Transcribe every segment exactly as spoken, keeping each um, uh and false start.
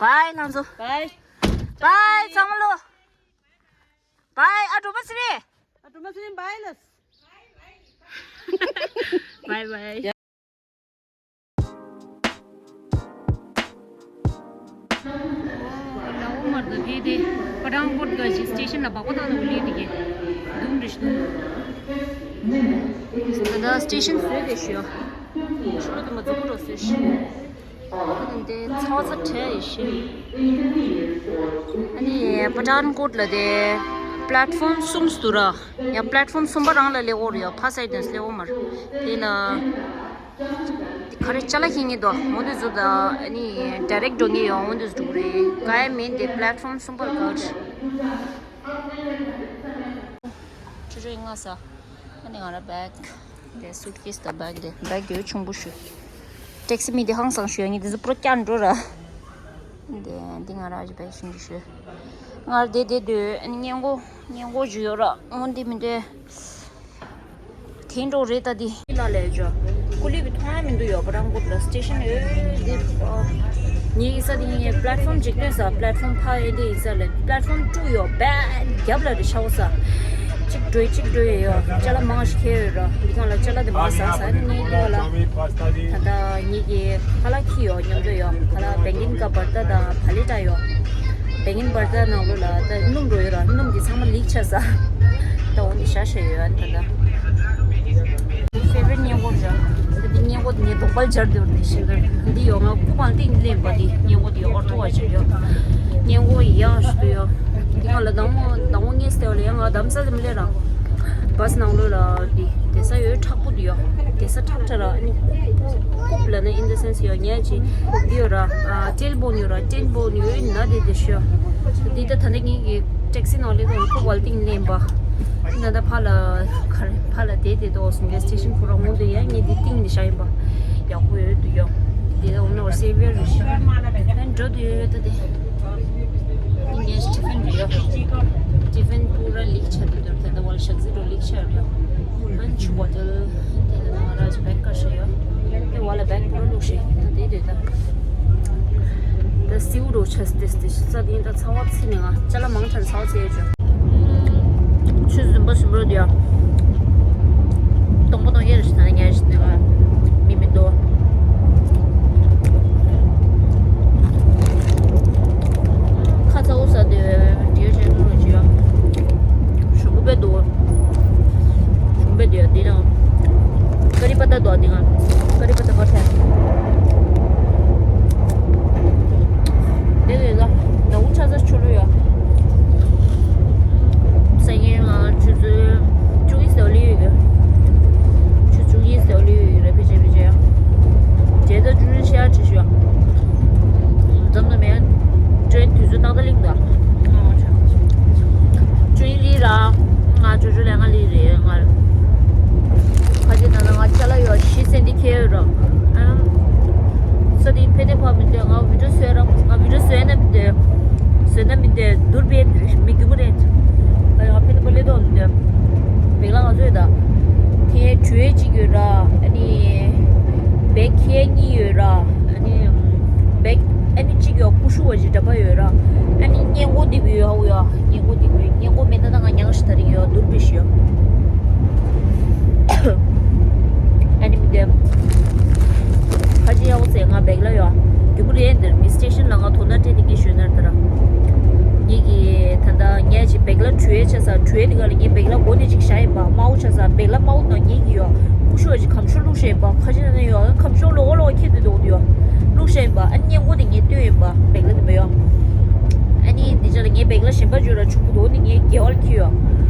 བཱའི་ལང་ཚོ། བཱའི། བཱའི་ཚང་མ་ལོ། བཱའི་ཨ་གྲོ་མ་སི་རེད། ཨ་གྲོ་མ་སི་རེད་བཱའི་ལ། བཱའི་བཱའི། ལའོ་མར་དུ་ཕེ་དེ་པ་ཊན་ཀོཊ་ག་ཞིག་སི་ཊེ་ཤན་ལ་བག་པ་བཏང་ནས་ལུས་དེ་གས་དུམ་རེ་ཞིག་དུམ། ད་ལྟ་སི་ཊེ་ཤན་བཟོས་དེ་ཞུ་ཡ། ཆུ་ལོ་དུ་མ་འཛུགས་རོགས་ཟེར་ཞུ། འདི་ཚ་བ་ཚ་བྲལ་ཡེ་ཤེས། ཨ་ནི་པ་ཊན་ཀོཊ་ལ་དེ་པ་ལེཊ་ཕོམ་གསུམ་འདུག་ར། ཡང་པ་ལེཊ་ཕོམ་གསུམ་པ་རང་ལ་སླེབས་འོར་ཡོད། ཕ་སའི་དེ་སླེབས་འོ་མར་དེ་ལ། དེ་ག་རེ་ཅ་ལག་ཁྱེར་ངེས་དོ་འོ་འདི་ཟུ་ད་ཨ་ནི་ཌའི་རེག་འགྲོ་ངེས་ཡོད། འོ་འདི་ཟུ་འགྲོ་གི་རེད། ག་ཡ་མིན་དེ་པ་ལེཊ་ཕོམ་གསུམ་པར་ག་རེ། ཆུ་ཆུ་ཡིན་ང་ས། ཨ་ནི་ང་ར་བེག་དེ་སུཊ་ཀེས་དང་བེག་དེ་བེག་དེ་ཆུང་པོ་ཞུ། ཊེག་སི་མི་དེ་ཧང་སང་ཞུ་ཡ་ངེས་དེ་ཟུ་པུ་རོ་ཀྱང་འགྲོ་ར། འདི་འདི་ང་རང་གི་བེག་ཤིང་གི་ཞུ། ང་རང་འདི་འདི་འདོད་ཨ་ནི་སྔས་མགོ་སྔས་མགོ་ཞུ་ཡོད་ར། འོ་འདི་མི་འདོད། དེ་འགྲོ་རེད་ད་འདི། ལ་ལས་ཇོ། ཀུ་ལི་བི་མཐོང་ཡ་མི་འདུག་ཡོད་པ་རང་ཀུ་ལ་སི་ཊེ་ཤན་ཡོད་འདི། ངེད་ཀྱི་ས་དེ་ངས་པ་ལེཊ་ཕོམ་འཇིག་རྟེན་ས་པ་ལེཊ་ཕོམ་ཕ་ཨེ་འདི་ཡིན་ས་ལ་པ་ལེཊ་ཕོམ་དྲུག་ཡོད་པས་རྒྱབ་ལ་རེ་ཤ་བོ་ས། གཅིག་འགྲོ་གཅིག་འགྲོ་ཡོད་ཡོད་ཅ་ལག་མང་ཞིག་ཁྱེར་ཡོད་ར། འདི་གང་ལ་ཅ་ལག་དེ་མ་ཟ་ས་ནི་ངའི་འདི་བ་ལ། ད་ལྟ་ངེད་ཀྱི་ཁ་ལག་ཁྱི་ཡོད་མཉམ་དུ་ཡོད་ཁ་ལག་བེང་གིན་ཀ་བར་ད་དང་བ་ལི་ཏྲ་ཡོད། བེང་གིན་བར་ད་ནང་ལོ་ལ་ད་སྣུམ་འགྲོ་ཡོད་ར། སྣུམ་འདི་ཚང་མ་ལིག་ཆ་ས། ད་འོ་འདི་ཤ་ཤ་ཡོད་ད་ལྟ། ཕེ་ཝ་རི་ཊི་སྔས་མགོ་ར། ད་འདི་སྔས་མགོ་འདི་ངའི་དོག་པ་ལ་སྦྱར་འདུག་འདི་ཤིང་འདི་ཡོད་ང་སྐུ་པང་སྟེང་ལེན་པ་འདི་སྔས་མགོ་འདི་ཨོར་ཐོ་བ་ཅིག་ཡོད། སྔས་མགོ་ཡག་ཞིག་ཏུ་ཡོད། འདི་གང་ལ་དང་མོ་དང་མོ་ངས་སྟེར་བ་ལ་ཡང་ང་དམ་ས་ལ་མི་ལེ་ར། བཱས་ནང་ལོ་ལ་འདི་དེ་ས་ཡོད་མཁྲེགས་པོ་འདི་ཡོད། དེ་ས་མཁྲེགས་མཁྲེགས་ར་ཨ་ནི་ཀུབ་ལ་ན་in the sense ཡོད་ཉལ་ཅིག་འདི་ཡོད་ར། ཨ་ཊེལ་བོན་ཡོད་ར། ཊེལ་བོན་ཡོད་ན་དེ་དེ་ཤོད། འདི་ད་ད་ནི་ངེད་ཀྱི་ཊེག་སི་ནང་ལེ་དོ་ཀུབ་བལ་ཏིང་ལེན་པ། ད་ད་ཕ་ལ་ག་རེ་ཕ་ལ་དེ་དེ་དོ་སུང་གེ་སི་ཊེ་ཤན་ཁོ་ར་འོང་དུ་ཡ་ངེད་འདི་ཏིང་ནི་ཤ་ཡིན་པ། ཡག་པོ་ཡོད་དུ་ཡོད། འདི་ད་འོང་ན་བར་སེ་བེར་རེ་ཤོད། འགྲོ་དུ་ཡོད་ཡོད་ད་དེ། ངས་ཊི་ཕིན་རེད་ཡོད། ཊི་ཕིན་པུ་ར་ལིག་ཆ་དུ་དུར་ད་ད་བལ་ཤག་ཟི་རོ་ལིག་ཆ་རེད་ཡོད། ཨན་ཆུ་བོ་ཏལ་དེ་ད་ང་ར་ཅི་བེག་ཀ་ཤ་ཡོད། དེ་བ་ལ་བེག་པུ་ར་ལུག་ཤེ་ད་དེ་དེ་ད། ད་སིའུ་རོ་ཆ་སི་ཏེ་སི་ཏེ་ཤི་ས་དེ་ད་ཚ་བ་ཚི་ནི་ང་ཅ་ལག་མང་ཐང་ཚ་བ་ཚི་ཡོད་ཅོ། ཆུ་ཟིམ་པ་ཟིམ་རོ་དེ་ཡ། སྟོང་པ་སྟོང་ཡེ་རེ་ཤི་ད་ནི་ཉ་རེ་ཤི་ནི་ང་མི་མི་འདུག་ཁ་ཚ་བོ་ས་དེ་དེ་ཡོད་ཅན་ནོ་རོ་ཅི་ཡ། ཞུམ་པོ་པེ་འདུག་ཞུམ་པེ་དེ་ཡ་དེ་ན། ཀ་རི་པ་ཏ་འདུག་དེ་ང་། ཀ་རི་པ་ཏ་པར་ཐལ། དེ་ལས་ལ་ཟླ་བོ་ཆ་ཚ་ཆུ་ལོ་ཡོད། སང་ཉིན་ང་ཆུ་ཚོད་བཅུ་གཉིས་ཟླ་བ་ལི་ཡོད་ཀྱི། ཆུ་བཅུ་གཉིས་ཟླ་བ་ལི་ཡོད་ཀྱི་རེད་ཕལ་ཆེར་ཕལ་ཆེར། རྗེས་ད་བཅུ་གཉིས་ཤར་བྱེད་ཤོག་འཛམ་ན་མེད། ཀྲེན་དུས་ཚོད་ཏག་ཏག་ལིང་འདུག་བཅུ་གཉིས་ལི་ར། ང་ཅོ་ཅོ་ལས་ང་ལི་རེད་ང་། ཁ་ཅིག་ན་ན་ང་ཅ་ལག་ཡོད་ཤི་སེན་དི་ཁེལ་ར། ཨ། ས་དེ་ཕེ་ཏེ་ཕ་མི་འདོད་ང་བི་ཌིའོ་བཟོས་ར་ང་བི་ཌིའོ་བཟོས་ན་མི་འདོད། བཟོས་ན་མི་འདོད་དུར་བས་འདིར་མི་རྒྱུ་མ་རེད། ད་ཡང་ཕེ་ཏེ་ཕ་ལེ་ཏོ་མི་འདོད། བེག་ལ་ང་ཚོས་ད། དེ་བྲུའི་གཅིག་ཡོད་ར་ཨ་ནི། བེག་ཁྱེར་གཉིས་ཡོད་ར་ཨ་ནི། བེག་ཨ་ནི་གཅིག་ཡོད་ཀུ་ཤུ་བ་ཅིག་འདྲ་པ་ཡོད་ར་ཨ་ནི་སྔས་མགོ་འདི་བུ་ཡོད་ཧ་བུ་ཡོད། སྔས་མགོ་འདི་བུ་སྔས་མགོ་མེད་ད་ད་ང་ཉང་ཤི་ད་རིང་ཡོད་དུར་བས་ཤི་ཡོད། ཨ་ནི་མི་དེ། ཁ་ཅིག་ཡག་པོ་ཟེར་ང་བེག་ལ་ཡོད། རྒྱུ་མ་རེད་འདིར་མི་སི་ཊེ་ཤན་ལ་ང་དོ་སྣང་སྤྲད་དེ་ངས་ཞུས་ན་ལྟར། ངེད་ཀྱི་ད་ལྟ་ངས་ཅིག་བེག་ལ་བྲུའི་ཆ་ས་བྲུའི་དེ་ག་ལ་ངས་བེག་ལ་མགོ་ནས་ཅིག་བཞག་ཡིན་པ་དམར་པོ་ཆ་ས་བེག་ལ་དམར་པོ་ནང་ངེད་ཀྱི་ཡོད་ཀུ་ཤུ་བ་ཅིག་གམ་ཤུ་བླུགས་བཞག་ཡིན་པ་ཁ་ཅིག་ན་ན་ཡོད་གམ་ཤུ་ལོག་ལོག་ཁྱེར་དུ་འདུག་ཡོད་བླུགས་བཞག་ཡིན་པ་ཨ་ནི་སྔས་མགོ་དེ་ངས་བཏོན་ཡིན་པ་བེག་ལ་དེ་མ་ཡོད། ཨ་ནི་འདི་ཅག་ལ་ངས་བེག་ལ་གཞན་པ་བརྗོད་ར་ཆུང་པོ་འདུག་ནི་ངས་རྒྱལ་བ་ལ་ཁྱེར་ཡོད།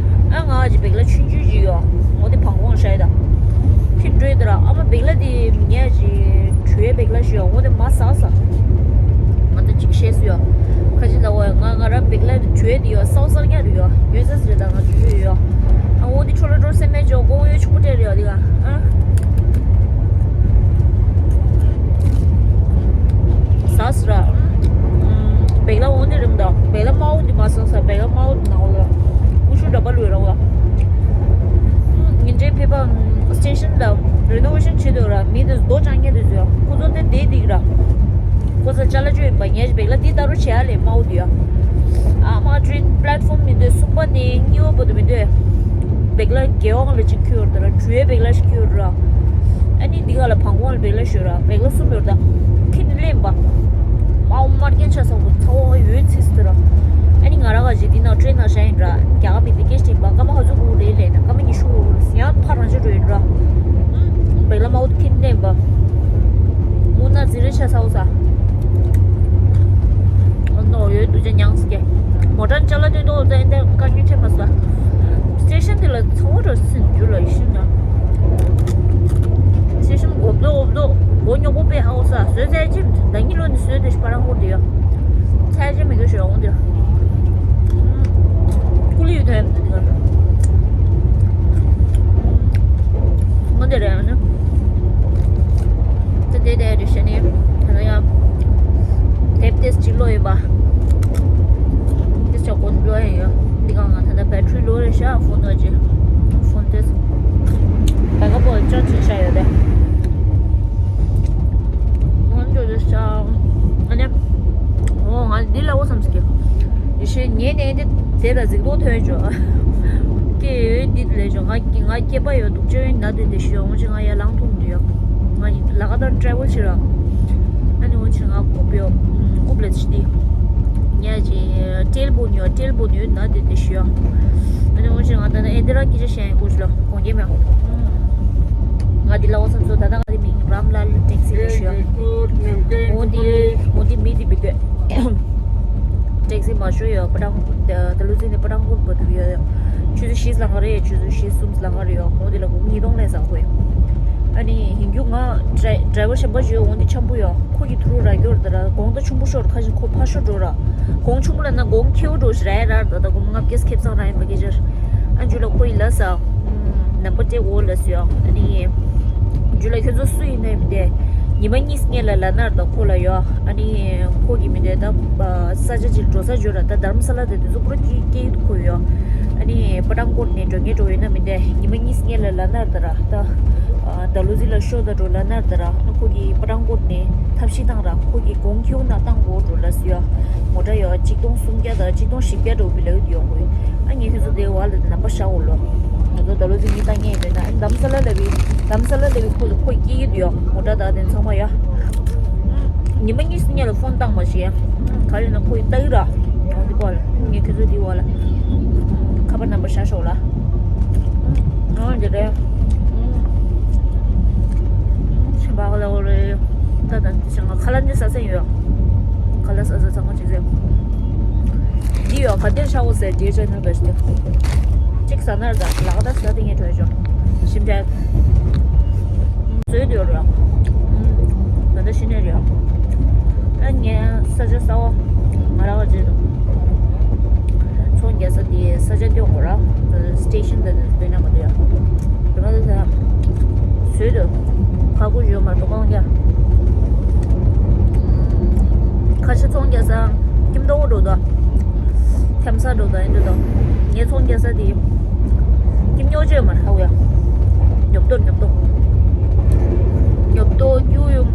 ཨ་ང་ཅིག་བེག་ལ་ཆུང་ཆུང་ཅིག་ཡོད། འོ་དེ་བང་བང་ཤ་ཡི་ད། ཕིན་འགྲོ་ཡི་ད་ར་ཨ་མ་བེག་ལ་དེ་ངས་ཅིག་བྲུའི་བེག་ལ་ཞུ་ཡོད་འོ་དེ་མ་ཟ་ཟ། ང་ད་ཅིག་ཤེས་སུ་ཡོད། ཁ་ཅིག་ལ་འོ་ང་ང་ར་བེག་ལ་བྲུའི་དེ་ཡོད་སའོ་སར་ཉག་རེ་ཡོད་ཡོད་ས་ཟེར་ད་ང་ཅིག་ཡོད་ཡོད། ཨ་འོ་དེ་ཆོ་ལ་འགྲོ་སེམས་མེད་ཅོག་ཀོང་ཡོད་ཆུང་པོ་སྤྲད་རེ་ཡོད་དེ་ག་ཨ། ཟ་སི་ར། བེག་ལ་འོ་ནི་རིམ་དང་བེག་ལ་དམར་པོ་འདི་མ་སོང་ས་བེག་ལ་དམར་པོ་འདི་ནང་ལ་ཀུ་ཤུ་འདྲ་པ་ལུས་ར་བ། ཉིན་རེ་ཕེབས་པ་སི་ཊེ་ཤན་དང་རི་ནོ་ཝེ་ཤན་བྱེད་དུས་ར་མི་དེ་རྡོ་ཅང་ཉེ་དུས་ཟོས་ཁོ་ཚོ་དེ་བསྡད་འདུག་ར། ཁོ་ཚོ་ཅ་ལག་ཅོ་ཡིན་པ་ངས་བེག་ལ་འདི་ལྟར། དེ་བེག་ལ་རྒྱལ་དབང་ལ་གཅིག་ཁྱེར་ཡོད་རེད་ད་ར། གྲུ་ཡའི་བེག་ལ་ཞིག་ཁྱེར་ཡོད་རེད་ར། ཨ་ནི་འདི་ག་ལ་བང་ཀོང་ལ་བེག་ལ་ཞིག་ཡོད་ར། བེག་ལ་གསུམ་ཡོད་རེད་ད། ཁྱེར་ནས་སླེབས་པ། མའོ་མར་རྐྱེན་ཆགས་ས་གོ་ཚ་བ་ཡོད་ཚིག་ཟེར་ར། ཨ་ནི་ང་རང་ག་ཞིག་འདི་ནང་ཊེན་ནང་བཞག་ཡིན་ར། རྒྱ་གར་མི་འདི་སྐད་ཅིག་པ་སྐར་མ་ག་ཚོད་འགོར་རེད་ལས་ན་སྐར་མ་ཉི་ཤུ་འགོར་རེད། ཡང་ཕར་རང་ཤོད་འགྲོ་ཡིན་ར། བེག་ལ་མའོ་ཁྱེར་ནས་སླེབས་པ། མུ་ན་ཛི་རེ་ཆ་ས་འོ་ས། ཨ་ནོ་ཡོད་དུ་ཅན་ཉང་སི་ཀེ། མོ་ཊ་ཅ་ལག་སྟོན་ཏོ་ལ་ད་ཨེ་འདྲ་དཀའ་ངལ་འཕྲད་མ་སོང་། སི་ཊེ་ཤན་དེ་ལ་ཚོང་ར་སིན་རྒྱུ་ལ་ཡི་ཤིན་ན། སི་ཊེ་ཤན་འོབ་དོ་འོབ་དོ་མགོ་ཉོག་པོ་པེ་ཧའོ་ས་བཟོས་ཚད་ཅིམ་ད་ཉི་ལོ་ནི་བཟོས་དེ་ཤི་པ་རང་ཧོར་དེ་ཡོད། ཚད་ཅིམ་མི་དགོས་ཤོད་འོང་དེ་ཡོད། ཀུ་ལི་ཡོད་དོ་ཡོད་དེ་ག་ངོ་དེ་རེད་ཨ་ནི། ད་དེ་དེ་རེད་ཤ་ནི། ད་ལྟ་ཡང་དེབ་ཏེས་གཅིག་ལོ་ཡོད་པ། ཏེས་ཆ་གོན་འགྲོ་ཡ་ཡོད། འདི་གང་ང་ད་ལྟ་བེ་ཊི་རི་ལོ་རེད་ཤ་ཕོན་ད་ཅི། ཕོན་ཏེས། བེ་ཀ་པོ་ཅོ་ཅི་ཆ་ཡོད་དེ། ཕོན་ཅོ་ཅི་ཤ། ཨ་ནི། ཨོ་ང་འདི་ལ་འོ་བསམ་ཟེར་གི། ཡེ་ཤེས་ཉེ་ནས་འདི་དེ་ལ་གཟིགས་རྟོག་ཐོན་བྱུང་། སྐྱེ་ཡོད་འདི་ལས་བྱུང་ང་ང་སྐྱེས་པ་ཡོད་འདུག་ཅོ་ཡོད་ན་དེ་དེ་ཤི་ཡོང་ཅི་ང་ཡ་ལང་ཐུང་འདི་ཡོད། ང་ལ་ག་དར་ཊེ་ཝལ་བྱེད་ར། ཨ་ནི་འོ་ཅི་ང་རྐུབ་ཡོད་རྐུབ་ལ་ཅི་དེ། ཉ་ཅི་ཊེལ་བོན་ཡོད་ཊེལ་བོན་ཡོད་ན་དེ་དེ་ཤི་ཡོང་། ཨ་ནི་འོ་ཅི་ང་ད་ནི་ཨེ་འདི་རང་སྐད་ཆ་བཤད་ཡིན་ཁུ་ཤི་ལ་གོང་རྒྱལ་མེད། ང་འདི་ལ་འོ་བསམ་སོང་ད་ལྟ་ང་དེ་མིང་རམ་ལ་ལ་ཊེག་སི་ལ་ཤི་ཡོང་། འོ་འདི་འོ་འདི་མི་དེ་བི་དོད། ཊེག་སི་མ་ཤོར་ཡོད་པ་ཏང་ད་ལུ་ཙི་ནི་པ་ཏང་ཀོར་བ་དུ་ཡོད། ཆུ་ཚོད་བཞི་ལང་ག་རེད། ཆུ་ཚོད་བཞི་གསུམ་ལང་ག་རེད་ཡོད། འོ་དེ་ལ་སྒོར་ཉིས་སྟོང་ལས་བཟང་དགོས། ཨ་ནི་ཡིན་རྒྱུ་ང་ཌ་རའི་ཌ་རའི་ཝར་གཞན་པ་ཞིག་ཡོད། འོ་འདི་འཆམ་པོ་ཡོད། ཁོ་གི་ཐུ་རུ་ར་རྒྱོར་ད་ར་གོང་ད་ཆུང་པོ་ཤོར་ཁ་ཞིག་ཁོ་ཕ་ཤོར་འགྲོ་ར། གོང་ཆུང་པོ་ལ་ན་གོང་ཁེའུ་འགྲོ་ཞིག་ར་ཡ་ར་ད་ད་གོང་ལྔ་བརྒྱ་ཁེབས་ཚང་ར་ཡིན་པ་སྐད་ཆར། ཨ་འཇུ་ལ་ཁོ་ཡི་ལ་ས། ནམ་པ་ཏེ་འོ་ལ་སུ་ཡོད། ཨ་ནི། འཇུ་ལ་ཁྱོད་ཚོ་སུ་ཡིན་ནའི་མི་དེ། ཉི་མ་གཉིས་སྔོན་ལ་ལ་ནར་དང་ཁོ་ལ་ཡོད། ཨ་ནི། ཁོ་གི་མི་དེ་ད། ས་ཆ་ཅིག་འགྲོ་ས་བརྗོད་ར་ད་དྷ་རམ་ས་ལ་དེ་དེ་ཚོ་པུ་ར་ཀི་ཀི་ཁོ་ཡོད། ཨ་ནི། པ་ཏང་ཀོར་ནས་འགྲོ་ངེས་འགྲོ་ཡོད་ན་མི་དེ་ཉི་མ་གཉིས་སྔོན་ལ་ལ་ནར་ད་ར་ད། ད་ལུ་ཟི་ལ་ཤོ་ད་འགྲོ་ལ་ནར་ད་ར་ཁོ་གི་པ་ཏང་ཀོར་ནས་ཐབས་ཤིག་བཏང་ར་ཁོ་གི་གོང་ཁྱེའུ་ན་བཏང་གོ་འགྲོ་ལ་སུ་ཡོད། མོ་ཊ་ཡོད་གཅིག་སྟོང་སུམ་བརྒྱ་དང་གཅིག་སྟོང་བཞི་བརྒྱ་འགྲོ་བི་ལ་ཡོད་ཡོང་གོ་ཡོད། ཨ་ངས་ཁྱོད་ཚོ་དེ་བར་ལ་ནམ་པ་ཤ་འོ་ལོ། ང་ཚོ་ད་ལོ་ཚིག་གཉིས་བཏང་ངེས་ཡོད་ན་ཨ་ནི་དྷ་རམ་ས་ལ་ལ་བི་དྷ་རམ་ས་ལ་ལ་བི་ཁོ་ཁོ་སྐྱེ་ཡི་དུ་ཡོད། མོ་ཊ་དག་དེ་ཚང་མ་ཡོད། ཉི་མ་གཉིས་སུ་ཉལ་ལ་ཕོན་བཏང་མ་ཤེས། ག་རེ་ན་ཁོ་ཡི་ལྟ་གི་ར། འོ་འདི་བར་ངས་ཁྱོད་ཚོ་དེ་བར་ལ་ཁ་པར་ནམ་པ་ཤ་ཤོག་ལ། འོ་འདི་རེད། ཆེན་པ་ལ་འོ་རེད། ད་ད་འདི་ཆང་ཁ་ལ་འདི་ས་སེ་ཡོད། ཁ་ལ་ས་ས་ཚང་མ་ཅིག་སེ། འདི་ཡོད་ག་དེར་ཤ་འོ་ཟེར་འདིའི་ཆ་ནར་བེ་སྟེ། གཅིག་ཟ་ནར་ད་ལག་ད་ཟ་དེ་ངས་གྲོས་ཆོག་ཞིམ་དྲག་བཟོས་འདོད་ར། ད་ལྟ་ཤི་ནས་རེད། ཨ་ངས་ས་ཆ་གསར་བ་ང་རང་བ་བརྗེད་འདུག་ཚོང་རྒྱག་ས་དེ་ས་ཆ་སྟོན་དགོས་ར། སི་ཊེ་ཤན་དེ་ནས་སྟོན་ན་མ་འདུག་ཡ། དེ་མ་ཟད་ས་བཟོས་འདུག་ཁ་ཁུ་ཡོད་མ་གཏོགས་ཀོང་རྒྱ། ཁ་ཤས་ཚོང་རྒྱག་ས་ཁྱིམ་ཐོག་འགྲོ་དོ། ཁྱམ་ས་འགྲོ་དོ་ཡིན་འདུག་དོ། ངས་ཚོང་རྒྱག་ས་དེ། ཁྱིམ་ཉོ་ཆོད་མ་ཧ་གོ་ཡ། ཉོབ་ཏོ་ཉོབ་ཏོ། ཉོབ་ཏོ་རྒྱུ་ཡོད།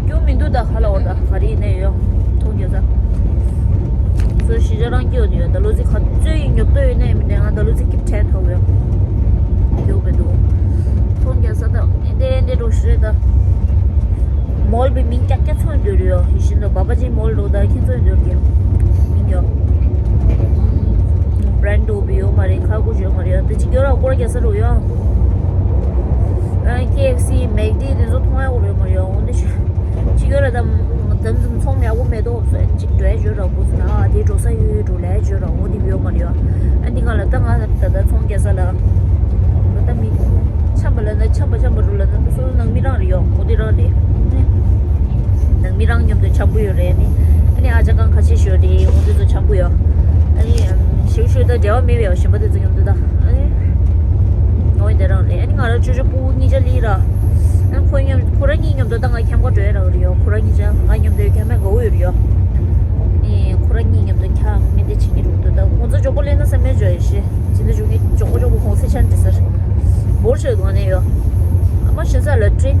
རྒྱུ་མི་འདུག་ད་ཧ་ལ་འོ་ད་ག་རེ་ཡིན་ནའི་ཡོད། ཚོང་རྒྱག་ས། ཚོ་ཤི་ཇ་རང་སྐྱེ་ཡོད་ཡོད་ད་ལོ་ཚིག་ག་ཚོད་ཡིན་ཉོབ་ཏོ་ཡོད་ནའི་མི་འདུག་ང་ད་ལོ་ཚིག་སྐྱིབས་ཁྲལ་ཐོབ་ཡོད། རྒྱུ་མི་འདུག་ཚོང་རྒྱག་ས་ད་འདི་འདི་འགྲོ་ཤི་རེད་ད། མོལ་བི་མིང་ཀྱག་ཀྱག་ཚོན་འདོད་ཡོད་ཡིན་བཞིན་དུ་བ་པ་ཅིན་མོལ་འགྲོ་ད་ཁྱི་ཚོན་འདོད་ཀྱི་མིང་ཡོད། བྷ་རན་འགྲོ་བི་ཡོད་མ་རེད་ཁ་ཁུ་ཡོད་མ་རེད་ད་ཅི་ཡོད་ར་སྐོར་རྒྱག་ས་རུ་ཡོད། ཀེ་ཨེཕ་སི་མེག་ཌི་དེ་ཚོ་མཐོང་ཡག་རེད་མ་ཡོད་འོན་ཏེ་ཅི་ཡོད་ར་ད་དམ་ཚོང་ཡག་པོ་མེད་དོ་ཅིག་འགྲོ་ཡ་ཡོད་ར་ཁུ་ཚོ་ན་དེ་འགྲོ་ས་ཡོད་ཡོད་འགྲོ་ལ་ཡ་ཡོད་ར་འོ་དེ་ཡོད་མ་རེད་ཡོད། ཨ་འདི་ག་ལ་ད་ང་ད་ད་ཚོང་རྒྱག་ས་ལ་ད་མི་འཆམ་པ་ལ་ན་འཆམ་པ་འཆམ་པ་རུ་ལ་ན་ད་སོ་སོ་ནང་མི་རང་རེད་ཡོད་འོ་དེ་རང་རེད། ནང་མི་རང་མཉམ་དུ་འཆམ་པོ་ཡོད་རེད་ནི། ཨ་ནི་ཨ་ཅག་གང་ཁ་ཆེ་ཤོས་རེད་འོ་དེ་ཚོ་འཆམ་པོ་ཡོད། ཨ་ནི་ཞེ་པོ་ཤོས་ད་འབྲེལ་བ་མེད་པའི་གཞན་པ་དེ་ཚོ་མཉམ་དུ་ད་ཨ་ནི་ངོ་དེ་རང་རེད། ཨ་ནི་ང་རང་ཅོ་ཅོ་སྤུ་གུ་གཉིས་ཆ་ལི་ར། ཨ་ཁོ་མཉམ་ཁོ་རང་གཉིས་མཉམ་དུ་ད་ང་འཁྱམ་ག་འགྲོ་ཡ་རག་རེད་ཡོད། ཁོ་རང་གཉིས་ཆ་ང་མཉམ་དུ་འཁྱམ་མེད་དགའ་བོ་ཡོད་རེད་ཡོད། ཨ་ནི་ཁོ་རང་གཉིས་མཉམ་དུ་འཁྱམ་མེད་དེ་བྱེད་ཀྱི་རུ་དུ་ད་ཁོང་ཚོ་མགྱོགས་པོ་ལེན་ན་བསམ་མེད་བྱོས་ཡ་ཤི། ཅི་འདྲ་བྱུང་ངས་མགྱོགས་པོ་མགྱོགས་པོ་གོང་ཚད་ཆ་འདྲི་ས་རེད། འབོར་ཆོད་དུ་ང་ནས་ཡོད། ཨ་མ་ཞེ་ས་ལ་ཏྲིན།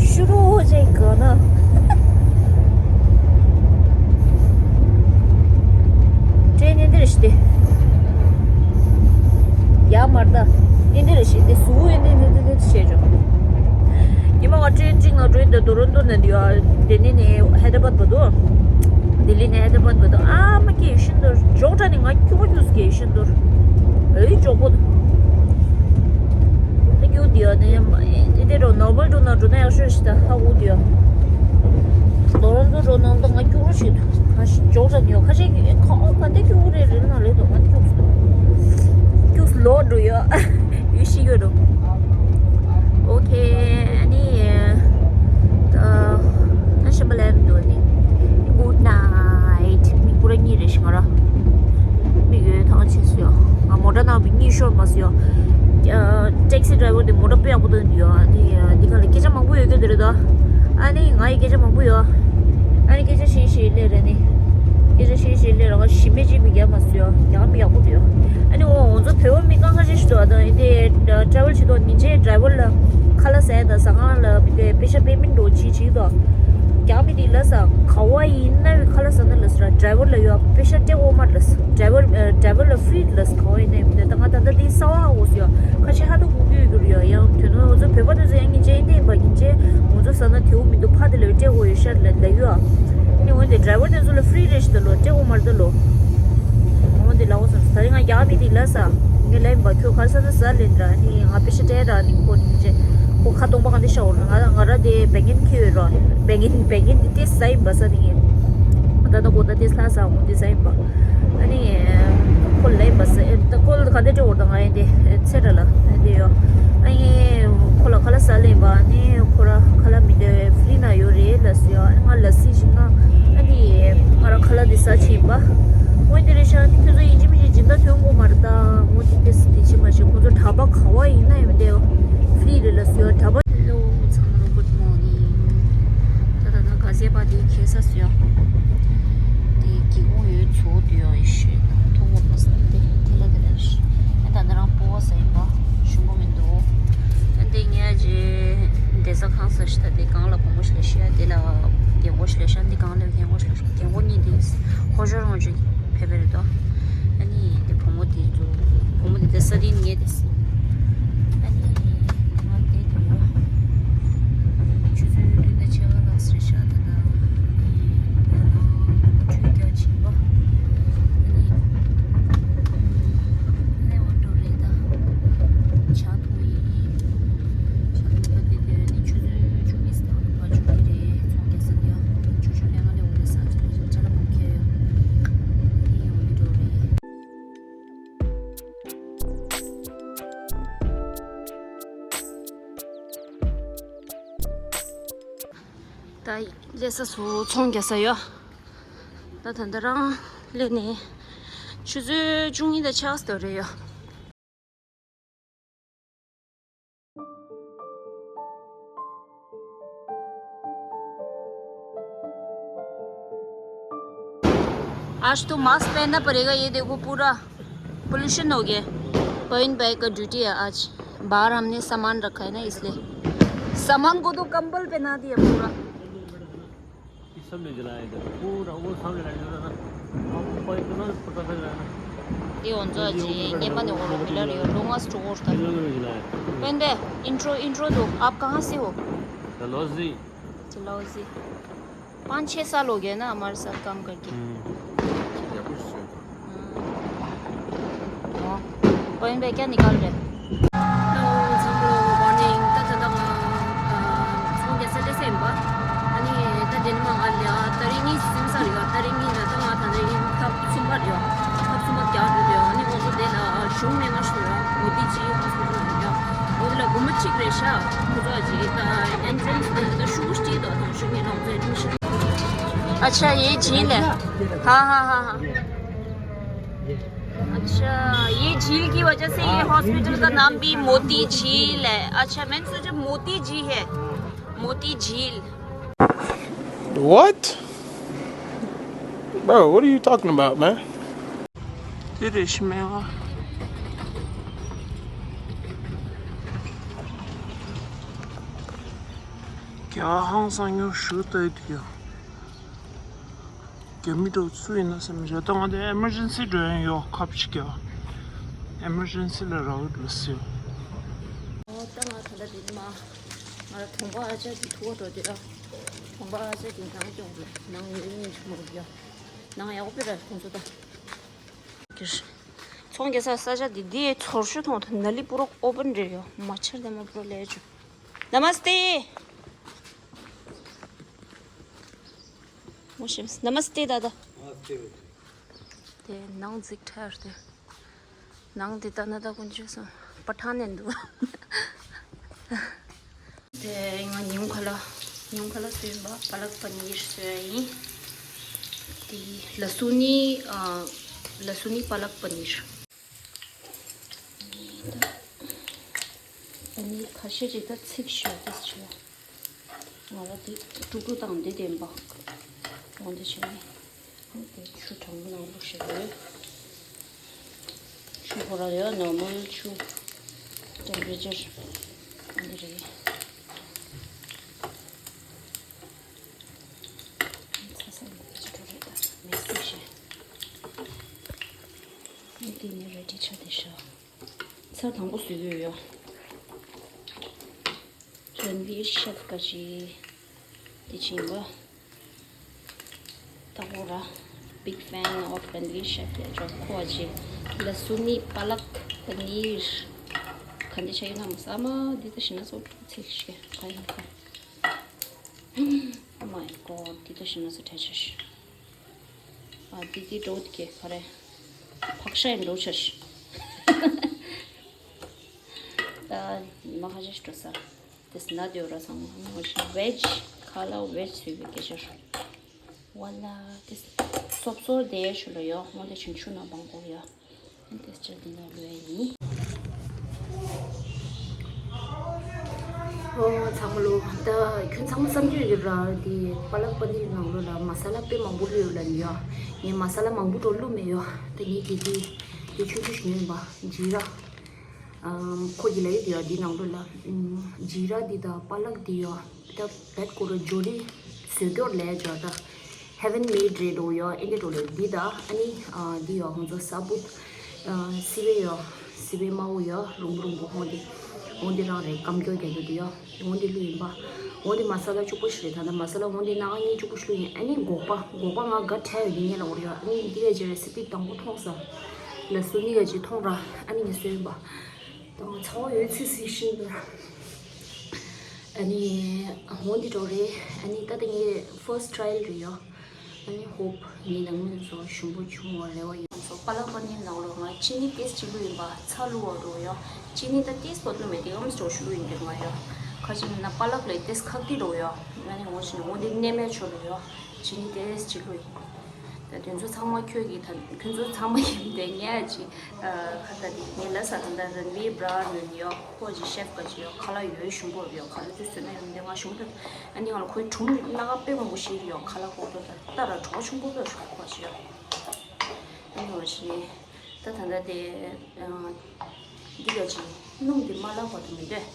ཤུ་རོ་ཅེ་ག་ན། ཡ། ལྡི་ལི་ནས་ཧའི་ད་ར་བཱད་བར་དུ། ལྡི་ལི་ནས་ཧའི་ད་ར་བཱད་བར་དུ། ཨ་མ་སྐད་ཤིན་ཏུ་མགྱོགས་དྲགས་ནི། ང་སྐྱོ་པོ་སྐྱོ་སྐད་ཤིན་ཏུ། ཨེ་མགྱོགས་པོ། ད་སྐྱོ་དེ་ཡ་ནི་དེ་དེ་རོ་ནོར་མལ་འགྲོ་ན་འགྲོ་ན་ཡག་ཤོས་ཤིག་ད་ཧ་གོ་དེ་ཡ། ལོ་རང་ཚོ་འགྲོ་ན་ད་ང་སྐྱོ་པོ་ཞིག་ཁ་ཤས་མགྱོགས་དྲགས་ནི་ཡ། ཁ་ཤས་ཁ་ཨོ་ག་དེ་སྐྱོ་པོ་རེད་རེད་ན་ལེ་དོ། ང་སྐྱོ་སྐྱོ་ལོ་འགྲོ་ཡ། ཡུལ་ཤི་གི་འགྲོ། ཨོ་ཁེ། ཨ་ནི་ད་ད་ཤམ་བྷ་ལ་ཡར་འགྲོ་ནི། Good night. མིག་པུ་ར་གཉིད་རེ་ཞིག་ང་ར། མིག་ཡོད་ཐང་ཆད་སོང་ཡ། ང་མོ་ཊ་ནང་བའི་གཉིད་ཤོར་མ་སོང་ཡ། ཊེག་སི་ཌ་རའི་བར་དེ་མོ་ཊ་དཔེ་ཡག་པོ་འདུག་འདུག་ཡ། ཨ་ནི་འདི་ག་ལ་སྐད་ཆ་མང་པོ་ཡོད་རྒྱུ་དེ་རེད་ད། ཨ་ནི་ང་ཡི་སྐད་ཆ་མང་པོ་ཡོད། ཨ་ནི་སྐད་ཆ་བཤད་བཤད་སླེབས་ར་ནི། སྐད་ཆ་བཤད་བཤད་སླེབས་ར། ང་ཞི་མི་གཅིག་མི་རྒྱག་མ་སོང་ཡ། རྒྱག་མི་ཡག་པོ་འདུག་ཡ། ཨ་ནི་འོ་ང་ཚོ་བོད་པ་མི་གང་ག་ཞིག་ཞིག་འདུག་ཨ། ད་འདི་ཊ་རེ་ཝལ་བྱེད་དུས་ཉིན་རྗེས་ཌ་རའི་བར་ལ་ཁ་ལག་ཟ་ཡ་དང་ཟ་ཁང་ལ་མི་དེ་པེ་ཤ་པེ་མེན་ཊི་འགྲོ་བྱེད་བྱེད་དོ། རྒྱག་མི་དེ་ལ་ས་ག་བ་ཡིན་ན་བའི་ཁ་ལག་ཟ་ན་ལ་ས་ར། ཌ་རའི་བར་ལ་ཡོད་པེ་ཤ་སྤྲད་དགོས་མ་རེད་ལ་ས། ཌ་རའི་བར་ཌ་རའི་བར་ལ་ཕི་རི་རེད་ལ་ས། ག་བ་ཡིན་ན་ཡིན་དེ། ད་ང་ད་ལྟ་དེ་གསར་པ་ཧ་གོ་སོང་ཡ། ཁ་ཤས་ཧ་ད་གོ་གི་ཡོད་རྒྱུ་རེད་ཡ། ཡང་དོན་དུ་ང་ཚོ་བོད་པ་དེ་ཚོ་ཡང་ཉིན་རྗེས་ཡིན་དེ་ཡིན་པ། ཉིན་རྗེས་ང་ཚོ་ཟ་ན་དེའུ་མི་འདུག་ཕ་དེ་ལ་སྤྲད་དགོས་ཡོད་ཤག་ལ་ལ་ཡོད་ཨ། ནི་འོན་ཏེ་ཌ་རའི་བར་དེ་ཚོ་ལ་ཕི་རི་རེད་ཤག་ད་ལོ། སྤྲད་དགོས་མ་རེད་ད་ལོ། འོན་ཏེ་ལ་འོ་ས་ད་རིང་ང་རྒྱག་མི་དེ་ལ་ས། ངས་ལབ་ཡིན་པ། ཁྱོད་ག་རེ་ཟ་ན་ཟ་ལབ་ཡིན་ར། ནི་ང་པེ་ཤ་སྤྲད་ར། ནི་ཁོ་ནི་ཉིན་རྗེས་ཁོ་ཁ་སྟོང་པ་གང་དེ་ཤ་འོར་ང་ང་ར་དེ་བེང་ཀན་ཁེ་ཡོད་ར། བེང་ཀན་བེང་ཀན་དེ་ཏེ་ཟ་ཡིན་པ་ས་ནི། ད་ད་གོ་ད་ཏེ་ལྷ་ས་འོང་དེ་ཟ་ཡིན་པ། ཨ་ནི་ཁོ་ལ་ཡིན་པ་ཟེར། ད་ཁོ་ལ་ག་དེ་སྤྲད་འོར་ད་ང་ཡིན་དེ་ཚེ་ར་ལ་ཨ་དེ་ཡོ། ཨ་ནི་ཁོ་ལ་ཁ་ལག་ཟ་ལེན་པ། ཨ་ནི་ཁོ་ར་ཁ་ལག་མི་དེ་ཕི་རི་ན་ཡོད་རེད་ལ་སུ་ཡོ། ཨ་ནི་ང་ལ་སི་ཞིག་ང་ཨ་ནི་ང་ར་ཁ་ལག་དེ་ཟ་ཕྱིན་པ། འོན་ཏེ་རེད་ཤག་ཨ་ནི་ཁྱོད་ཚོ་ཡིན་གཅིག་མིན་གཅིག་སྦྱིན་བདག་ཐོན་དགོས་མ་རེད་ད། འོ་དེ་དེ་སི་དེ་ཕྱིན་མ་ཤེས། ཁོ་ཚོ་གྲྭ་པ་ག་བ་ཡིན་ན་ཡོད་དེ་ཕི་རི་རེད་ལ་སུ་ཡོ། གྲྭ་པ། Hello, ཚང་མ་ལ་good morning. ད་ད་ད་ག་ཟེ་པ་དེ་ཁེ་ས་སུ་ཡ། དེ་སྒེའུ་ཁུང་ཡོད་ཚོ་དུ་ཡ་ཡི་ཤེས་ན་མཐོང་གོ་མ་སོང་དེ་དེ་ལ་དེ་ལ་ཤི། ཨེ་ད་ད་རང་སྤོ་བ་ས་ཡིན་པ་ཞུམ་པོ་མི་འདུག་ཨ་དེ་ངས་ཇེ་བསྡད་ས་ཁང་ས་ཤི་ད་དེ་གང་ལ་བུ་མོ་ཤི་ལ་ཤི་ཡ། དེ་ལ་རྒན་གོག་ཤི་ལ་ཤི་ཡ། འདི་གང་ལ་རྒན་གོག་ཤི་ལ་ཤི་ཡ། རྒན་གོག་གཉིས་དེ་ཧོ་ཞོར་ངོ་ཅིག་ཕེབས་པ་རེད་དོ། ཨ་ནི་དེ་བུ་མོ་དེ་ཚོ་བུ་མོ་དེ་དེ་ས་དེ་ངས་དེ། ཨ་ནི་ང་དེ་དེ་ཡོད། ཆུ་ཚོད་བདུན་དང་ཕྱེད་ཀ་ལྷག་ཙམ་རེད་ཤག་ད་ལྟ་ཁྲུས་རྒྱག་ཕྱིན་པ། ཨ་ནི་ཨ་ནི་འོ་འགྲོ་རེད་ད། ཇ་འཐུང་ཡིན། ཇ་འཐུང་ད་དེ་དེ་ནི་ཆུ་ཚོད་བཅུ་གཉིས་ཙམ་ལ་ཕར་འབྱོར་གྱི་རེད། ཚོང་རྒྱག་ས་དེ་ཡང་ཆུ་ཚོད་ལྔ་ལས་འོག་ལས་ས་ཅ་ལག་ཅ་ལག་མང་ཁྱེར་ཡོད། ཨ་ནི་འོ་འགྲོ་རེད། ད་སླེབས་ས་སུ་ཚོང་རྒྱག་ས་ཡོད། ད་ད་ལྟ་རང་སླེབས་ནས་ཆུ་ཚོད་བཅུ་གཉིས་དང་ཕྱེད་ཀ་ཙམ་རེད་ཡོད། आज तो मास्क पहनना पड़ेगा। ये देखो, पूरा पोल्यूशन हो गया है। पवन भाई का ड्यूटी है आज। बाहर हमने सामान रखा है ना, इसलिए। सामान को तो कंबल पहना दिया पूरा। ये सब ने जलाया इधर, पूरा वो सामने लाइट जला ना। अब ऊपर इतना पटाखा जलाया ना। ये हुन्छ अझै नेपाली ओरो मिलेर यो लोङास टोकोर त। ये लोगों ने जलाया। पवन भाई, इंट्रो, इंट्रो दो। आप कहाँ से हो? डलहौजी। डलहौजी। पाँच छः साल हो गया ना हमारे साथ काम करके। हम्म। हम्म। वाह। पवन भाई क्या निकाल रहे? Hello, ཚང་མ་ལ་good morning. ད་ད་ལྟ་ང་ཚོང་རྒྱག་ས་སླེབས་ས་ཡིན་པ། ཨ་ནི་ད་དེ་ནི་མ་ང་ལ་ད་རིང་གཉིས་ཟིན་ས་རེད་ཡ། ད་རིང་གཉིས་ད་ལྟ་ང་ད་ལྟ་ཡིན་ཐབ་གསུམ་པ་རེད་ཡ། ཐབ་གསུམ་པ་རྒྱག་འགྲོ་དེ་ཡ། ཨ་ནི་ང་ཚོ་དེ་ལ་གཞུང་མེད་མ་ཞུ་ཡ། མོ་དི་ཇི་ཧོ་སི་པི་ཊལ་རེད་ཡ། འོ་དེ་ལ་སྒོར་མོ་གཅིག་རེད་ཤག་ཁོ་ཚོ་ཨ་ཅེ་ད་ཨེན་ཊི་རན་སི་དེ་ད་ཤུ་གུ་གཅིག་དང་ད་ཤུ་གུ་ནང་ཚོ་ཨེ་ཌི་མི་ཤན། अच्छा, ये झील है। हाँ, हाँ, हाँ, हाँ। अच्छा, ये झील की वजह से ये हॉस्पिटल का नाम भी मोती झील है। अच्छा, मैंने सोचा मोती जी है, मोती झील। What? Bro, what are you talking about, man? དེ་རེད་ཤི་མེད་བ། རྒྱ་ཧང་སང་ཉོ་ཞུ་ལྟ་ཡི་འདུག་ཡ། རྒྱ་མི་འདྲ་བོ་སུ་ཡིན་ན་བསམ་བྱས། ད་ང་དེ་ཨེ་མར་ཇེན་སི་འགྲོ་ཡ་ཡོད། ཁབ་ཅིག་རྒྱག་ཨེ་མར་ཇེན་སི་ལ་རག་ལ་སི་ཡོད། ཨོ་ད་ང་ད་ལྟ་དེ་ནི་མ་ང་ལ་གྲོང་པ་ཨ་ཅག་གི་ཐུག་པ་འགྲོ་དེ་ཨ། པ་ཟེར་དེ་ནང་སྐྱོང་དགོས། ནང་ཡོད་ཉིན་ཆུ་མོ་ཡོད། ནང་ཡག་པོ་ར་ཁོང་ཚོ་ད། ཚོང་རྒྱག་ས་ས་ཆ་འདི་འདི་ཚོར་ཤུ་མཐོང་ཐོན། ནཱ་ལི་པུ་རོག་ཨོ་པན་རེད་ཡོད། མ་ཆར་དེ་མ་པུ་རོ་ལས་ཆུ། ནམ་སྟེ། ནམ་སྟེ་ད་ད། དེ་ནང་འཛིག་ཁྲ་རེད། ནང་དེ་ལྟ་ན་ད་ཀུན་སྤྱོད་སོང་པ་ཐང་ནས་འདུག་དེ་ང་ཉིན་ཁ་ལ་ཉིན་ཁ་ལ་སོན་པ་པ་ལག་པ་ནིར་སོན་ཡིན། དེ་ལ་སུ་ནི་ལ་སུ་ནི་པ་ལག་པ་ནིར། ཨ་ནི་ཁ་ཤས་ཅིག་ད་ཚིག་ཤོད་དེ་ཆོ། ང་ལ་དེ་དཀྲུག་དཀྲུག་དང་འདི་བདེན་པ། འོ་འདི་བྱས་ནས། དེ་ཆུ་གྲང་མོ་ནང་བླུགས་ཤིག་རེད། ཆུ་ཁོ་ར་ཡོད་ནོར་མལ་ཆུ། ཊེམ་པེ་རེ་ཅར། འདི་རེད། ཚ་ས་ནས་ཅི་འགྲོ་རེད་ད་མེད་སྲིད་ཤེ། འདི་ནས་རེ་ཌི་ཆགས་བསྡད་ཤག་ཚར་དང་པོ་བཟོས་ཡོད་ཡོ། རན་བི་ཤེབ་ག་ཅི། དེ་ཕྱིན་པ། ད་ཧོ་ར། Big fan of Ranveer Chef ལས་ཅོག་ཁོ་ཅི། ལ་སུ་ནི་པ་ལག་པ་ནིར། ག་འདི་ཆ་ཡོད་ན་མ་ས་མ་འདི་ད་ཤི་ན་སོ་ཚིག་ཤེ་ག་ཡིན་ག Oh my god འདི་ད་ཤི་ན་སོ་ཐལ་ཆ་ཤི། ཨ་འདི་འདི་འགྲོ་དེ་ག་རེ། ཕག་ཤ་ཡི་འགྲོ་ཆ་ཤི། ད་ཉི་མ་ཁ་ཤས་ཤིག་འགྲོ་ས། དེ་སི་ན་དེ་ར་ཚང་མ་ཝེཇ་ཁ་ལ་ཝེཇ་བཟོས་པའི་སྐད་ཆ་རེད། ཝ་ལ་དེ་སོབ་སོར་དེ་ཆུ་ལ་ཡོ་མོ་དེ་ཆུང་ཆུང་ན་བང་གོ་ཡོ། དེ་སི་ཆ་དེ་ན་ལོས་ཡིན། ཨོ་ཚང་མ་ལོ་ད་ཁྱོད་ཚང་མ་བསམ་རྒྱུ་ཡོད་ར་དེ་པ་ལག་པ་ནིར་ནང་ལོ་ལ་མ་ས་ལ་དཔེ་མང་པོ་བླུགས་ཡོད་ལ་ཡོ། ངས་མ་ས་ལ་མང་པོ་འགྲོ་བླུགས་མེད་ཡོ། དེ་ངས་དེ་དེ་དེ་ཆུང་ཆུང་ཞིག་ཡིན་པ་འཇིགས་ར། ཁོ་གི་ལ་ཡོད་དེ་ཡོད་འདི་ནང་ལོ་ལ། ཇི་ར་འདི་དང་པ་ལག་འདི་ཡོད། ད་བེད་ཀོ་ར་ཇོ་རི་བཟོས་སྐྱོར་ལས་ཇོ་ད། Heaven made རེད་འགྲོ་ཡོད་ཨེ་འདི་འགྲོ་ལས་འདི་དང་ཨ་ནི་འདི་ཡོད་ཧོང་ཚོ་ས་བུད། སི་བེ་ཡོད། སི་བེ་མ་འོ་ཡོད་རུང་བུ་རུང་བུ་ཧོང་འདི། ཧོང་འདི་རང་རེད་སྐམ་སྐྱོར་རྒྱག་རྒྱུ་འདི་ཡོད། ཧོང་འདི་ལུས་ཡིན་པ། ཧོང་འདི་མ་ས་ལ་གཅིག་པོ་ཞིག་རེད་ད་ད་མ་ས་ལ་ཧོང་འདི་ནང་གཉིས་གཅིག་པོ་ཞིག་ལུས་ཡིན་ཨ་ནི་སྒོག་པ་སྒོག་པ་ང་དགའ་ཁྲལ་ཡོད་འདི་ངས་ལ་འོ་རེད་ཡོད་ཨ་ནི་འདི་ག་ཅི་རེད་སི་པི་དང་པོ་མཐོང་ས། ལ་སུ་ནི་ག་ཅི་མཐོང་ར་ཨ་ནི་ངས་སོན་པ། དང་ཚ་བ་ཡོད་ཚིག་ཚིག་བཞིན་དུ། ཨ་ནི་ཧོང་འདི་འགྲོ་རེད་ཨ་ནི་ད་ལྟ་ངའི་first trial རེད་ཡོ། ཨ་ནི་hope ངའི་ནང་མི་ཚོ་ཞུམ་པོ་བྱུང་བ་རེ་བ་ཡོད་སོ་པ་ལག་པ་ནི་ནང་ལོ་ང་ཅི་ནི་ཏེས་ཅི་ལུ་ཡིན་པ་ཚ་ལུ་བ་འགྲོ་ཡོ། ཅི་ནི་ད་ཏེས་པ་ལུ་མེད་དེ་ཨམ་སི་འགྲོ་ཞུ་ལུ་ཡིན་དེ་ང་ཡོ། ཁ་ཅིག་ན་པ་ལག་ལས་ཏེས་ཁག་ཏི་འགྲོ་ཡོ། ཨ་ནི་ཧོང་ཅི་ནི་ཧོང་འདི་གནས་མེད་ཆོ་ལུ་ཡོ། ཅི་ནི་ཏེས་ཅི་ལུ་ཡིན། ད་དེ་ཚོ་ཚང་མ་ཁྱོད་ཀྱིས་ད་ཁྱོད་ཚོ་ཚང་མ་ཡིན་དེ་ངས་ཅི། ཁ་ད་དེ་ངས་ལ་ས་ད་ད་རན་བི་བྲ་ནོན་ཡོ་ཁོ་ཅི་ཤེབ་ག་ཅི་ཡོ་ཁ་ལ་ཡོད་ཞུམ་པོ་ཡོ་ཁ་ལ་ཚོད་ཚོད་ན་ཡོད་དེ་ང་ཞུམ་པོ་ཨ་ནི་ང་ལ་ཁོའི་གྲུང་ལ་ཀ་དཔེ་མང་པོ་ཞིག་ཡོ་ཁ་ལ་ཁོ་ད་ད་ར་གྲོགས་ཆུང་པོ་ཡོ་ཤོག་ཁོ་ཅི་ཡོ་ཨ་ནི་ང་ཅི། ད་ད་ལྟ་དེ། འདི་ག་ཅི། སྣུམ་འདི་མ་བརླག་པ་དུ་མི་འདོད།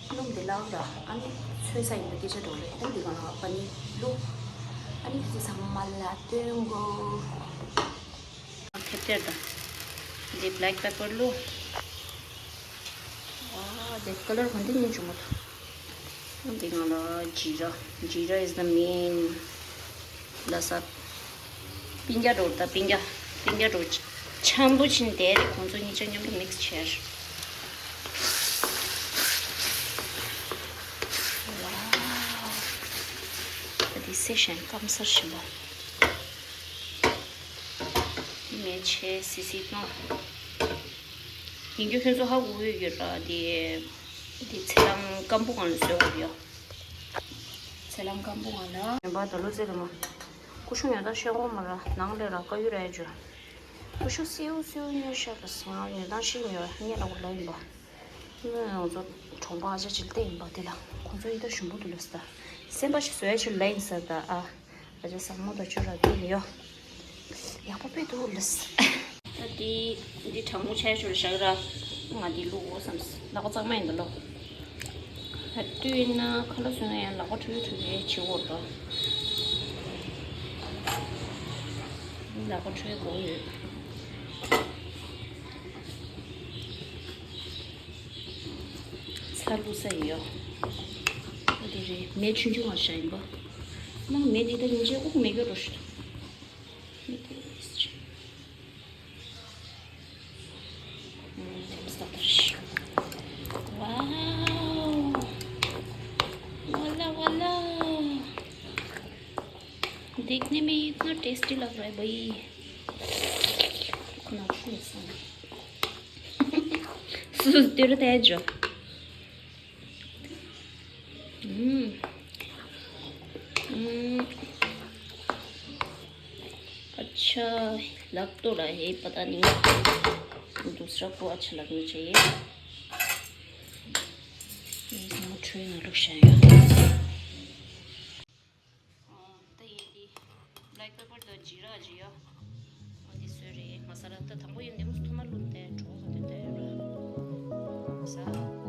སྣུམ་འདི་བརླག་ར་ཨ་ནི་ཚོད་ས་ཡིན་པ་སྐད་ཆ་འགྲོ་རེད་ཨ་འདི་ག་ལ་པ་ནི་བླུག་ཨ་ནི་ཁ་ཚ་ཚང་མ་ལ་སྟོན་གོ་ཐེབས་ཐེར་དང་། འདི་black pepper བླུག་ཨ་འདི་ཀ་ལར་ག་འདི་ཉིད་བྱུང་མ་ཐུབ། འདི་ང་ལ་ཇི་ར། ཇི་ར་is the main ལ་ས། པིང་རྒྱ་འགྲོ་ད་པིང་རྒྱ། པིང་རྒྱ་འགྲོ། འཆམ་པོ་ཕྱིན་དེ་རེད་ཁོང་ཚོ་གཉིས་ཆ་མཉམ་དུ་mix བྱས། ད་དེ་སེ་ཞན་སྐམ་སར་ཕྱིན་པ། མེ་ཆེ་སི་སི་ཏོ། ཡིན་རྒྱུ་ཁྱོད་ཚོ་ཧ་གོ་གི་ཡོད་ར་དེ། དེ་ཚེ་རང་སྐམ་པོ་གང་ལ་བཟོས་པ་ཡོད། ཚེ་རང་སྐམ་པོ་གང་ལ། ཡིན་པ་ད་ལོ་ཚེ་ར་མ། ཀུ་ཤུ་ཉོ་ད་ཤེས་གོ་མ་ར་ནང་ལས་ར་ཀ་ཡུ་ར་ཡ་ཇུ། ཀུ་ཤུ་སེའུ་སེའུ་ཉོ་ཤ་ག་སང་ཉོ་ད་ཤི་ཉོ་ཉེ་ལ་གོ་ལ་ཡིན་པ། ནི་ང་ཚོ་གྲོང་པ་ཨ་ཅག་ཅིག་ལྟ་ཡིན་པ་དེ་ལ་ཁོང་ཚོ་ཡི་ད་ཞུམ་པོ་དུ་ལོ་སི་ད། སེམས་པ་ཞིག་བཟོ་ཡ་ཆུ་ལ་ཡིན་ས་ད་ཨ། ཨ་ཅག་ཟང་མོ་དང་ཆུ་ར་དེ་ཡོ། ཡག་པོ་དཔེ་འདུག་ལགས། ད་འདི་འདི་གྲང་མོ་ཆ་ཆུ་ར་ཞག་ར། ང་འདི་བླུག་འོ་བསམས། ལག་པ་གཙང་མ་ཡིན་ད་ལོ། ད་དུས་ཡིན་ན་ཁ་ལག་བཟོས་ན་ཡང་ལག་པ་འཁྲུ་འཁྲུ་རེ་བྱེད་འོ་འགྲོ། ལག་པ་འཁྲུ་དགོས་ཡོད། ཚ་བླུག་ས་ཡོད། འདི་རེད་མེ་ཆུང་ཆུང་བ་ཞག་ཡིན་པ། ནང་མེད་དེ་ད་ཡིན་ཅེ་དབུགས་མེད་གི་རོ་ཞུ། མེད་དེ་ཡིན་ཅེ། ཨུམ། དེ་མི་ས་ཏར་ཞུ། Wow! वाला वाला। देखने में ही इतना टेस्टी लग रहा है भाई। ना छू ऐसा। सुस्ती रहता है जो। हम्म। हम्म। अच्छा लग तो रहा है, पता नहीं दूसरा को अच्छा लगना चाहिए। ये इसमें मुझे ना लग जाएगा। ད་ཡིན་དེ། black pepper དང་ཇི་ར་ཇི་ཡ། འོ་འདི་སོས་རེད། མ་ས་ལ་ད་དང་པོ་ཡིན་འདི་མོ་ཐོག་མར་བླུགས་ཏེ་གྲོགས་ཟ་དེ་ད་ཡོད་ར། ས།